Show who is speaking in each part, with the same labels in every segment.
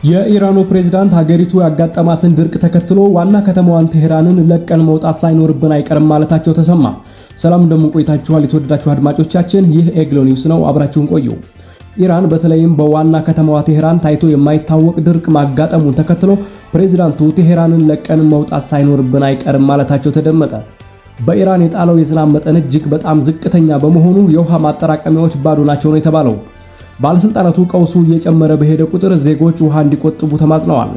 Speaker 1: የኢራኑ ፕሬዝዳንት ሀገሪቱ ያጋጠማትን ድርቅ ተከትሎ ዋና ከተማዋን ቴህራንን ለቀን መውጣት ሳይኖርብን አይቀርም ማለታቸው ተሰማ። ሰላም እንደምን ቆይታችኋል? የተወደዳችሁ አድማጮቻችን፣ ይህ ኤግሎ ኒውስ ነው። አብራችሁን ቆዩ። ኢራን በተለይም በዋና ከተማዋ ቴህራን ታይቶ የማይታወቅ ድርቅ ማጋጠሙን ተከትሎ ፕሬዝዳንቱ ቴህራንን ለቀን መውጣት ሳይኖርብን አይቀርም ማለታቸው ተደመጠ። በኢራን የጣለው የዝናብ መጠን እጅግ በጣም ዝቅተኛ በመሆኑ የውሃ ማጠራቀሚያዎች ባዶ ናቸው ነው የተባለው። ባለስልጣናቱ ቀውሱ እየጨመረ በሄደ ቁጥር ዜጎች ውሃ እንዲቆጥቡ ተማጽነዋል።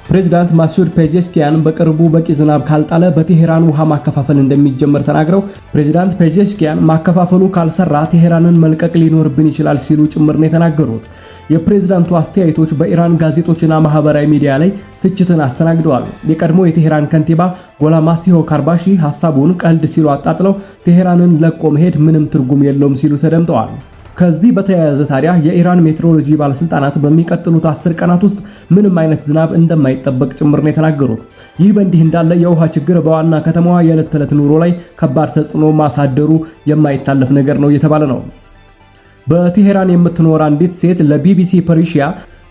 Speaker 1: ፕሬዚዳንት ማሱድ ፔዜሽኪያን በቅርቡ በቂ ዝናብ ካልጣለ በቴሄራን ውሃ ማከፋፈል እንደሚጀመር ተናግረው ፕሬዚዳንት ፔዜሽኪያን ማከፋፈሉ ካልሰራ ቴሄራንን መልቀቅ ሊኖርብን ይችላል ሲሉ ጭምር ነው የተናገሩት። የፕሬዝዳንቱ አስተያየቶች በኢራን ጋዜጦችና ማህበራዊ ሚዲያ ላይ ትችትን አስተናግደዋል። የቀድሞ የቴሄራን ከንቲባ ጎላማሲሆ ካርባሺ ሐሳቡን ቀልድ ሲሉ አጣጥለው ቴሄራንን ለቆ መሄድ ምንም ትርጉም የለውም ሲሉ ተደምጠዋል። ከዚህ በተያያዘ ታዲያ የኢራን ሜትሮሎጂ ባለስልጣናት በሚቀጥሉት 10 ቀናት ውስጥ ምንም አይነት ዝናብ እንደማይጠበቅ ጭምር ነው የተናገሩት። ይህ በእንዲህ እንዳለ የውሃ ችግር በዋና ከተማዋ የዕለት ተዕለት ኑሮ ላይ ከባድ ተጽዕኖ ማሳደሩ የማይታለፍ ነገር ነው እየተባለ ነው። በቴሄራን የምትኖር አንዲት ሴት ለቢቢሲ ፐርሺያ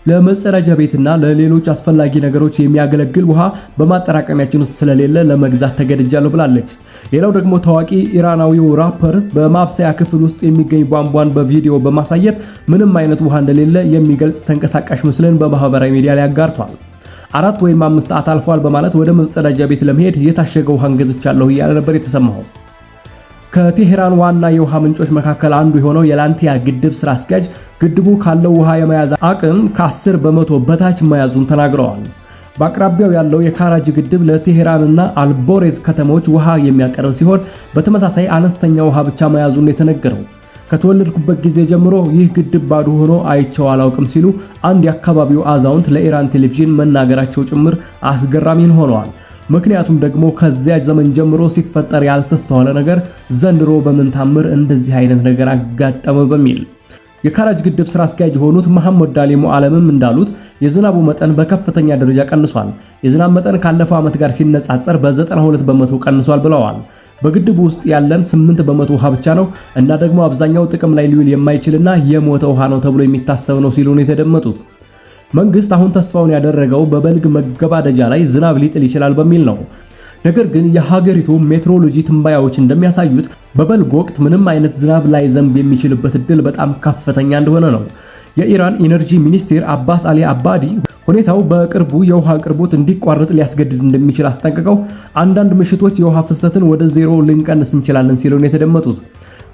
Speaker 1: ለመጸዳጃ ቤትና ለሌሎች አስፈላጊ ነገሮች የሚያገለግል ውሃ በማጠራቀሚያችን ውስጥ ስለሌለ ለመግዛት ተገድጃለሁ ብላለች። ሌላው ደግሞ ታዋቂ ኢራናዊው ራፐር በማብሰያ ክፍል ውስጥ የሚገኝ ቧንቧን በቪዲዮ በማሳየት ምንም አይነት ውሃ እንደሌለ የሚገልጽ ተንቀሳቃሽ ምስልን በማህበራዊ ሚዲያ ላይ አጋርቷል። 4 ወይም 5 ሰዓት አልፏል በማለት ወደ መጸዳጃ ቤት ለመሄድ የታሸገ ውሃን ገዝቻለሁ እያለ ነበር የተሰማው። ከቴሄራን ዋና የውሃ ምንጮች መካከል አንዱ የሆነው የላንቲያ ግድብ ስራ አስኪያጅ ግድቡ ካለው ውሃ የመያዝ አቅም ከ10% በታች መያዙን ተናግረዋል። በአቅራቢያው ያለው የካራጅ ግድብ ለቴሄራንና አልቦሬዝ ከተሞች ውሃ የሚያቀርብ ሲሆን በተመሳሳይ አነስተኛ ውሃ ብቻ መያዙን የተነገረው። ከተወለድኩበት ጊዜ ጀምሮ ይህ ግድብ ባዶ ሆኖ አይቼው አላውቅም ሲሉ አንድ የአካባቢው አዛውንት ለኢራን ቴሌቪዥን መናገራቸው ጭምር አስገራሚን ሆነዋል። ምክንያቱም ደግሞ ከዚያ ዘመን ጀምሮ ሲፈጠር ያልተስተዋለ ነገር ዘንድሮ በምን ታምር እንደዚህ አይነት ነገር አጋጠመ በሚል። የካራጅ ግድብ ስራ አስኪያጅ የሆኑት መሐመድ ዳሊሙ ዓለምም እንዳሉት የዝናቡ መጠን በከፍተኛ ደረጃ ቀንሷል። የዝናብ መጠን ካለፈው ዓመት ጋር ሲነጻጸር በ92% ቀንሷል ብለዋል። በግድቡ ውስጥ ያለን 8% ውሃ ብቻ ነው እና ደግሞ አብዛኛው ጥቅም ላይ ሊውል የማይችልና የሞተ ውሃ ነው ተብሎ የሚታሰብ ነው ሲሉ ነው የተደመጡት። መንግስት አሁን ተስፋውን ያደረገው በበልግ መገባደጃ ላይ ዝናብ ሊጥል ይችላል በሚል ነው። ነገር ግን የሀገሪቱ ሜትሮሎጂ ትንበያዎች እንደሚያሳዩት በበልግ ወቅት ምንም አይነት ዝናብ ላይዘንብ የሚችልበት እድል በጣም ከፍተኛ እንደሆነ ነው። የኢራን ኢነርጂ ሚኒስቴር አባስ አሊ አባዲ ሁኔታው በቅርቡ የውሃ አቅርቦት እንዲቋረጥ ሊያስገድድ እንደሚችል አስጠንቅቀው አንዳንድ ምሽቶች የውሃ ፍሰትን ወደ ዜሮ ልንቀንስ እንችላለን ሲሉ ነው የተደመጡት።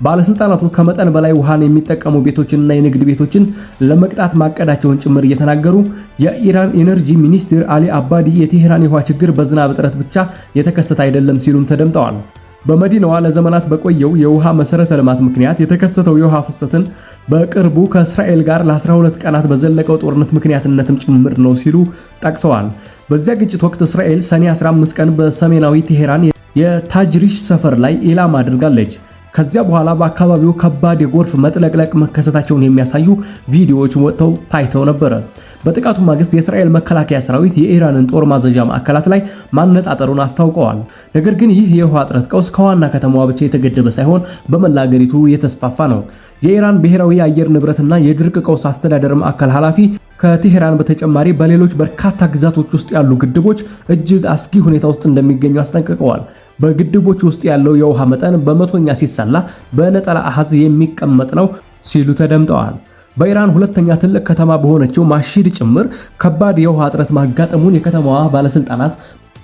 Speaker 1: ባለስልጣናቱ ከመጠን በላይ ውሃን የሚጠቀሙ ቤቶችንና የንግድ ቤቶችን ለመቅጣት ማቀዳቸውን ጭምር እየተናገሩ የኢራን ኢነርጂ ሚኒስትር አሊ አባዲ የቴሄራን የውሃ ችግር በዝናብ እጥረት ብቻ የተከሰተ አይደለም ሲሉም ተደምጠዋል። በመዲናዋ ለዘመናት በቆየው የውሃ መሰረተ ልማት ምክንያት የተከሰተው የውሃ ፍሰትን በቅርቡ ከእስራኤል ጋር ለ12 ቀናት በዘለቀው ጦርነት ምክንያትነትም ጭምር ነው ሲሉ ጠቅሰዋል። በዚያ ግጭት ወቅት እስራኤል ሰኔ 15 ቀን በሰሜናዊ ቴሄራን የታጅሪሽ ሰፈር ላይ ኢላማ አድርጋለች። ከዚያ በኋላ በአካባቢው ከባድ የጎርፍ መጥለቅለቅ መከሰታቸውን የሚያሳዩ ቪዲዮዎች ወጥተው ታይተው ነበር። በጥቃቱ ማግስት የእስራኤል መከላከያ ሰራዊት የኢራንን ጦር ማዘዣ ማዕከላት ላይ ማነጣጠሩን አስታውቀዋል። ነገር ግን ይህ የውሃ እጥረት ቀውስ ከዋና ከተማዋ ብቻ የተገደበ ሳይሆን በመላ አገሪቱ የተስፋፋ ነው። የኢራን ብሔራዊ የአየር ንብረትና የድርቅ ቀውስ አስተዳደር ማዕከል ኃላፊ ከቴሄራን በተጨማሪ በሌሎች በርካታ ግዛቶች ውስጥ ያሉ ግድቦች እጅግ አስጊ ሁኔታ ውስጥ እንደሚገኙ አስጠንቅቀዋል። በግድቦች ውስጥ ያለው የውሃ መጠን በመቶኛ ሲሰላ በነጠላ አሃዝ የሚቀመጥ ነው ሲሉ ተደምጠዋል። በኢራን ሁለተኛ ትልቅ ከተማ በሆነችው ማሺድ ጭምር ከባድ የውሃ እጥረት ማጋጠሙን የከተማዋ ባለስልጣናት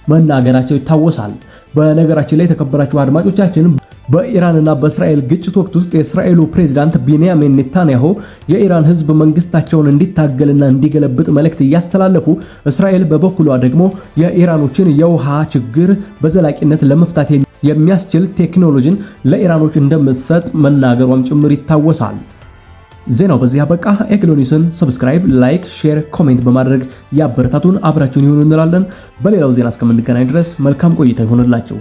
Speaker 1: መናገራቸው ይታወሳል። በነገራችን ላይ የተከበራችሁ አድማጮቻችን፣ በኢራንና በእስራኤል ግጭት ወቅት ውስጥ የእስራኤሉ ፕሬዝዳንት ቢንያሚን ኔታንያሁ የኢራን ሕዝብ መንግስታቸውን እንዲታገልና እንዲገለብጥ መልእክት እያስተላለፉ፣ እስራኤል በበኩሏ ደግሞ የኢራኖችን የውሃ ችግር በዘላቂነት ለመፍታት የሚያስችል ቴክኖሎጂን ለኢራኖች እንደምትሰጥ መናገሯም ጭምር ይታወሳል። ዜናው በዚህ አበቃ። ኤግሎኒስን subscribe፣ like፣ share፣ comment በማድረግ ያበረታቱን። አብራችሁን ይሁኑ እንላለን። በሌላው ዜና እስከምንገናኝ ድረስ መልካም ቆይታ ይሁንላችሁ።